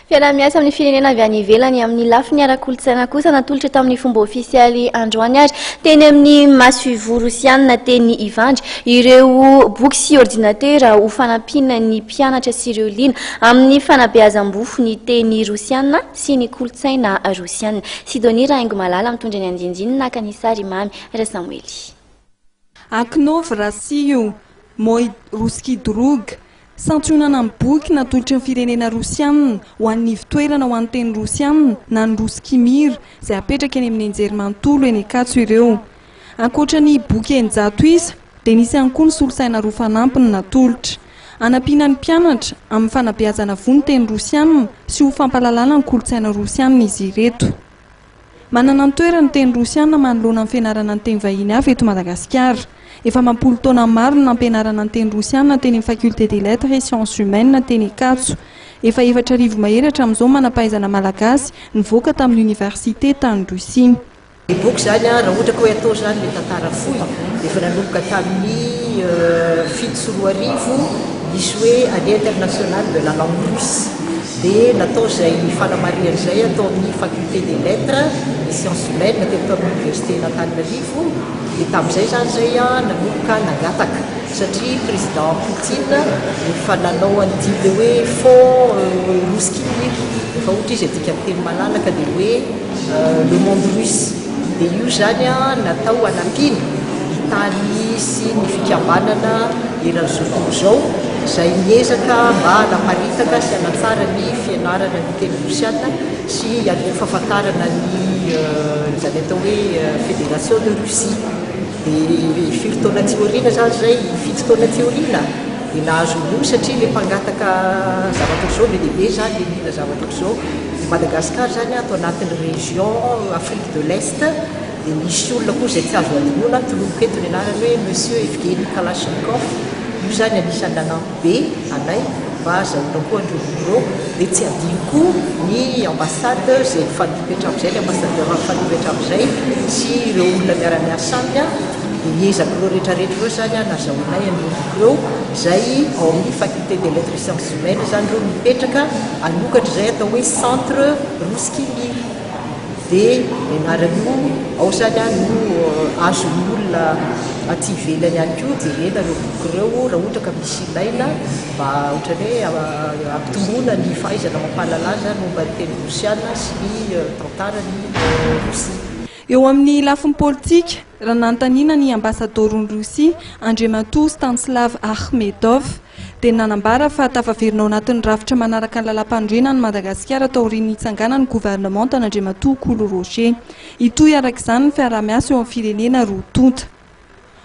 Fiaraha-miasa amin'ny firenena avy any ivelany amin'ny lafiny ara-kolontsaina kosa natolotra tamin'ny fomba ofisialy androany ary teny amin'ny masoivoho rosianina teny Ivandry ireo boky sy ordinatera ho fanampiana ny mpianatra sy ireo liana amin'ny fanabeazam-bofo ny teny rosianina sy ny kolontsaina rosianina. Sidonie Rahaingomalala mitondra ny andinindininy naka ny sary Mamy Rasamoely. Okno v Rossiyu, Moi Russkiy Drug, Santionana amin'ny boky natolotry ny firenena Rosiana ho an'ny ivon-toerana ho an'ny teny Rosiana na ny Russkiy Mir izay apetraka eny amin'ny Anjerimanontolo eny Ankatso ireo. Ankoatra ny boky 600 isa dia nisy ihany koa ny solosaina roa fanampiny natolotra. Hanampiana ny mpianatra amin'ny fanabeazana voa ny teny Rosiana sy ho fampahalalana ny kolontsaina Rosiana izy ireto. Manana ny toerany ny teny rosiana manoloana ny fianarana ny teny vahiny hafa eto Madagasikara. Efa amam-polo taona maro no nampianarana ny teny rosiana teny amin'ny Faculté des Lettres et Sciences Humaines teny Ankatso. Efa 4000 mahery hatramin'izao ny manam-pahaizana malagasy nivoaka tamin'ny oniversite tany Rosia. Ny boky izany raha ohatra ka hoe atao izany ilay tantara fohy dia efa nanomboka tamin'ny 2007 nisy hoe année internationale de la langue russe dia natao izay fanamarihana izay tao amin'ny faculté des lettres et sciences humaines teto amin'ny université-n'Antananarivo dia tamin'izay izany izay nanomboka nangataka satria président Poutine efa nanao an'ity ilay hoe fonds Russkiy Mir efa ohatra izy adika amin'ny teny malalaka dia hoe Le monde russe dia io izany natao hanampiana ny tany sy ny fikambanana eran'izao tontolo izao izay miezaka mba hanaparitaka sy hanatsara ny fianarana ny teny rosiana sy ihany koa fahafantarana ny izany atao hoe Fédération de Russie. Dia firy taona aty aoriana izany izay? Fito taona aty aoriana dia nahazo an'io satria ilay mpangataka zavatra ohatr'izao be dia be izany ilay mila zavatra ohatr'izao. I Madagascar izany ato anatin'ny région Afrique de l'Est dia nisy olona koa izay tsy azo adinoina, tolomiko eto ny anarany hoe Monsieur Evgeny Kalachnikov, io izany anisan'ny nanampy be anay mba hazahoana koa an'ireo boky ireo, dia tsy adino koa ny ambassade izay nifandimby hatramin'izay, ny ambassadeur nifandimby hatramin'izay sy ireo olona miara-miasa aminy. Dia ny ezak'ireo rehetra rehetra ireo izany nazahoanay an'ireo boky ireo izay ao amin'ny faculté des lettres et sciences humaines izany ireo mipetraka hanokatra izay atao hoe centre Russkiy Mir. Dia ny anaran'io ao izany no azon'ny olona aty ivelany ihany koa jerena ireo boky ireo raha ohatra ka misy ilaina mba ohatran'ny hoe hampitomboana ny fahaizana amam-pahalalana izany momba ny teny rosiana sy ny tantaran'i Rosia. Eo amin'ny lafiny politika, raha nanontaniana ny ambasadaoron'i Rosia, Andriamatoa Stanislav Akhmedov, dia nanambara fa tafaverina ao anatin'ny rafitra manaraka ny lalàmpanorenana i Madagasikara taorian'ny nitsanganan'ny governemantan'Andriamatoa Kolo Roger. Hitohy araka izany ny fiaraha-miasa eo amin'ny firenena roa tonta.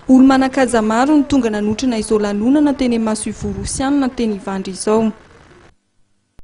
Olo-manan-kaja maro no tonga nanotrona izao lanonana teny amin'ny masoivoho rosianina teny Ivandry izao.